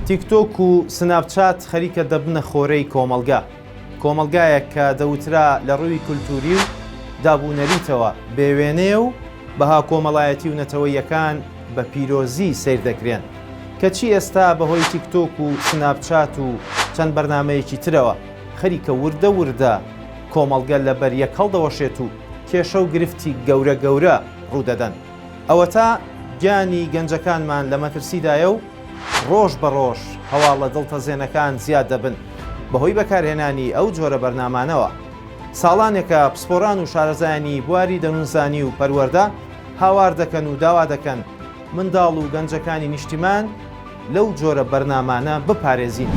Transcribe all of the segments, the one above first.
تیکتۆک و سناپچات خەریکە دەبنە خۆرەی کۆمەڵگە. کۆمەڵگایەک کە دەوترا لە ڕووی کولتووری و داب و نەریتەوە بێ وێنەیە و بەها کۆمەڵایەتی و نەتەوەییەکان بە پیرۆزی سەیر دەکرێن. کەچی ئێستا بەهۆی تیکتۆک و سناپچات و چەند بەرنامەیەکی ترەوە خەریکە وردە وردە کۆمەڵگە لەبەر یەک هەڵدەوەشێت و کێشە و گرفتی گەورە گەورە ڕوودەدەن. ئەوەتا گیانی گەنجەکانمان لە مەترسیدایە و ڕۆژ بە ڕۆژ هەواڵە دڵتەزێنەکان زیاد دەبن بەهۆی بەکارهێنانی ئەو جۆرە بەرنامانەوە. ساڵانێکە پسپۆران و شارەزایانی بواری دەروونزانی و پەروەردە هاوار دەکەن و داوا دەکەن منداڵ و گەنجەکانی نیشتیمان لەو جۆرە بەرنامانە بپارێزین،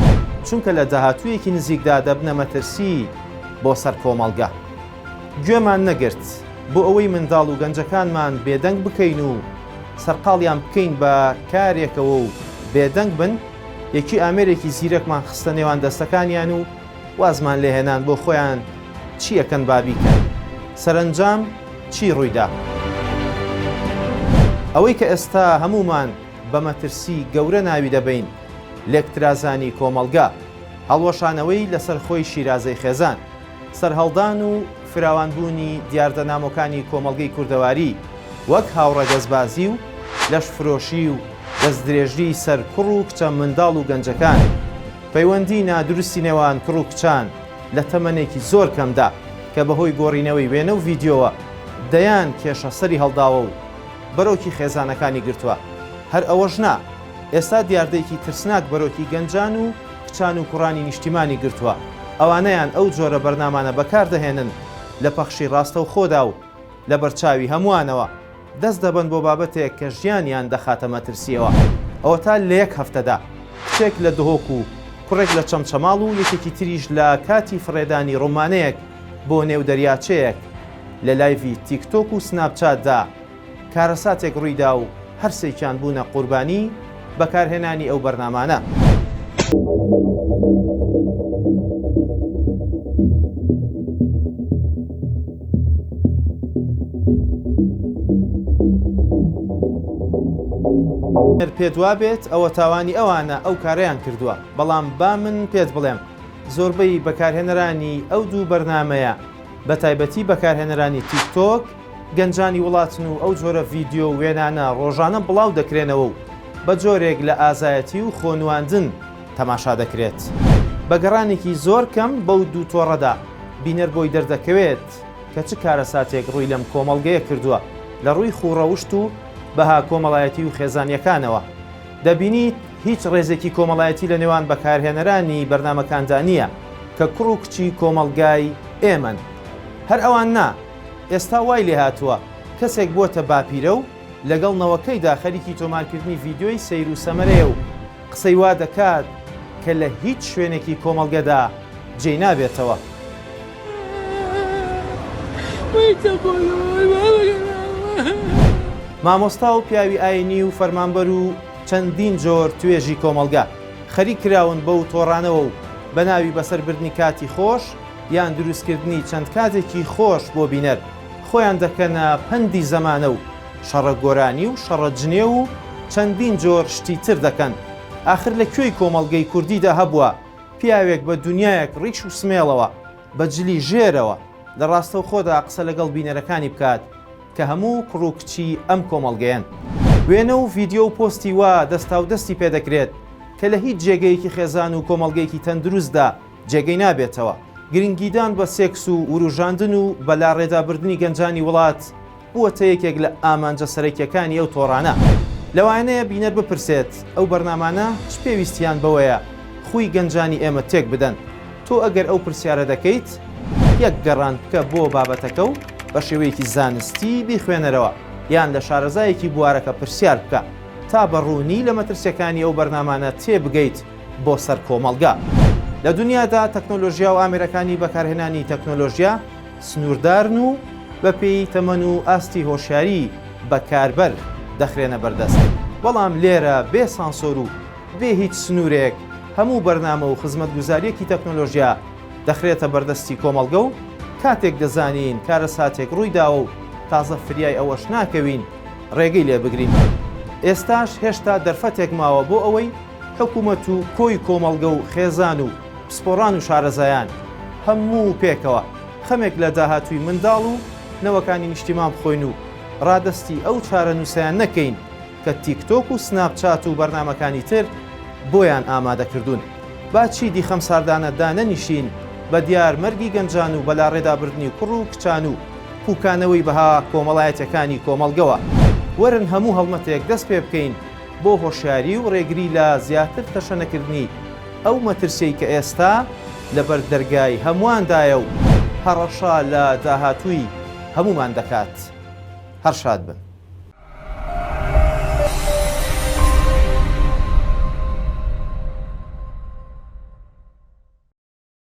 چونکە لە داهاتوویەکی نزیکدا دەبنە مەترسی بۆ سەر کۆمەڵگە. گوێمان نەگرت، بۆ ئەوەی منداڵ و گەنجەکانمان بێدەنگ بکەین و سەرقاڵیان بکەین بە کارێکەوە و بێدەنگ بن، یەکی ئامێرێکی زیرەکمان خستە نێوان دەستەکانیان و وازمان لێهێنان بۆ خۆیان چی ئەکەن با بیکەن. سەرەنجام چی ڕوویدا؟ ئەوەی کە ئێستا هەموومان بە مەترسی گەورە ناوی دەبەین، لێکترازانی کۆمەڵگە، هەڵوەشانەوەی لەسەر خۆی شیرازەی خێزان، سەرهەڵدان و فراوانبوونی دیاردە نامۆکانی کۆمەڵگەی کوردەواری وەک هاوڕەگەزبازی و لەشفرۆشی و دەستدرێژیی سەر کوڕ و کچە منداڵ و گەنجەکان، پەیوەندی نادروستی نێوان کوڕ و کچان لە تەمەنێکی زۆر کەمدا کە بەهۆی گۆڕینەوەی وێنە و ڤیدیۆوە دەیان کێشە سەری هەڵداوە و بەرۆکی خێزانەکانی گرتووە. هەر ئەوەش نا، ئێستا دیاردەیەکی ترسناک بەرۆکی گەنجان و کچان و کوڕانی نیشتیمانی گرتووە، ئەوانەیان ئەو جۆرە بەرنامانە بەکاردەهێنن لە پەخشی ڕاستەوخۆدا و لەبەرچاوی هەمووانەوە دەست دەبەن بۆ بابەتێک کە ژیانیان دەخاتە مەترسییەوە. ئەوەتا لە یەک هەفتەدا کچێک لە دهۆک و کوڕێک لە چەمچەماڵ و یەکێکی تریش لە کاتی فڕێدانی ڕومانەیەک بۆ نێو دەریاچەیەک لە لایڤی تیکتۆک و سناپچاتدا کارەساتێک ڕوویدا و هەرسێکیان بوونە قوربانی بەکارهێنانی ئەو بەرنامانە. گەر پێت وابێت ئەوە تاوانی ئەوانە ئەو کارەیان کردووە، بەڵام با من پێت بڵێم زۆربەی بەکارهێنەرانی ئەو دوو بەرنامەیە بەتایبەتی بەکارهێنەرانی تیک تۆک گەنجانی وڵاتن و ئەو جۆرە ڤیدیۆ و وێنانە ڕۆژانە بڵاو دەکرێنەوە و بە جۆرێک لە ئازایەتی و خۆنواندن تەماشا دەکرێت. بە گەڕانێکی زۆر کەم بەو دوو تۆڕەدا بینەر بۆی دەردەکەوێت کە چ کارەساتێک ڕووی لەم کۆمەڵگەیە کردووە لە ڕووی خووڕەوشت و بەها کۆمەڵایەتی و خێزانییەکانەوە. دەبینیت هیچ ڕێزێکی کۆمەڵایەتی لە نێوان بەکارهێنەرانی بەرنامەکاندا نییە کە کوڕ و کچی کۆمەڵگای ئێمەن. هەر ئەوان نا، ئێستا وای لێهاتووە کەسێک بووەتە باپیرە و لەگەڵ نەوەکەیدا خەریکی تۆمارکردنی ڤیدیۆی سەیر و سەمەرەیە و قسەی وا دەکات کە لە هیچ شوێنێکی کۆمەڵگەدا جێی نابێتەوە. مامۆستا و پیاوی ئاینی و فەرمانبەر و چەندین جۆر توێژی کۆمەڵگە خەریک کراون بەو تۆڕانەوە و بە ناوی بەسەر بردنی کاتی خۆش یان دروستکردنی چەند کاتێکی خۆش بۆ بینەر خۆیان دەکەنە پەندی زەمانە و شەڕە گۆرانی و شەڕە جنێو و چەندین جۆر شتی تر دەکەن. ئاخر لە کوێی کۆمەڵگەی کوردیدا هەبووە پیاوێک بە دونیایەک ڕیش و سمێڵەوە، بە جلی ژێرەوە، لە ڕاستەوخۆدا قسە لەگەڵ بینەرەکانی بکات کە هەموو کوڕ و کچی ئەم کۆمەڵگەیەن. وێنە و ڤیدیۆ و پۆستی وا دەستاودەستی پێدەکرێت کە لە هیچ جێگەیەکی خێزان و کۆمەڵگەیەکی تەندروستدا جێگەی نابێتەوە. گرنگیدان بە سێکس و وروژاندن و بە لاڕێدابردنی گەنجانی وڵات بووەتە یەکێک لە ئامانجە سەرەکییەکانی ئەو تۆڕانە. لەوانەیە بینەر بپرسێت ئەو بەرنامانە چ پێویستیان بەوەیە خووی گەنجانی ئێمە تێک بدەن؟ تۆ ئەگەر ئەو پرسیارە دەکەیت یەک گەڕان بکە بۆ بابەتەکە و بە شێوەیەکی زانستی بیخوێنەرەوە یان لە شارەزایەکی بوارەکە پرسیار بکە تا بە ڕوونی لە مەترسیەکانی ئەو بەرنامانە تێبگەیت بۆ سەر کۆمەڵگا. لە دونیادا تەکنۆلۆژیا و ئامێرەکانی بەکارهێنانی تەکنۆلۆژیا سنووردارن و بەپێی تەمەن و ئاستی هۆشیاری بەکاربەر دەخرێنە بەردەست، بەڵام لێرە بێ سانسۆر و بێ هیچ سنوورێک هەموو بەرنامە و خزمەتگوزارییەکی تەکنۆلۆژیا دەخرێتە بەردەستی کۆمەڵگە و کاتێک دەزانین کارەساتێک ڕوویداوە و تازە فریای ئەوەش ناکەوین ڕێگەی لێ بگرین. ئێستاش هێشتا دەرفەتێک ماوە بۆ ئەوەی. حکومەت و کۆی کۆمەڵگە و خێزان و پسپۆڕان و شارەزایان هەموو پێکەوە خەمێک لە داهاتووی منداڵ و نەوەکانی نیشتیمان بخۆین و ڕادەستی ئەو چارەنووسەیان نەکەین کە تیکتۆک و سناپچات و بەرنامەکانی تر بۆیان ئامادە کردوون. با چیدی خەمساردانە دانەنیشین بە دیار مەرگی گەنجان و بەلاڕێدابردنی کوڕ و کچان و پوکانەوەی بەها کۆمەڵایەتیەکانی کۆمەڵگەوە. وەرن هەموو هەڵمەتێک دەست پێ بکەین بۆ هۆشیاری و ڕێگری لە زیاتر تەشەنەکردنی ئەو مەترسیەی کە ئێستا لەبەر دەرگای هەموواندایە و هەڕەشە لە داهاتووی هەموومان دەکات. هەر شاد بن.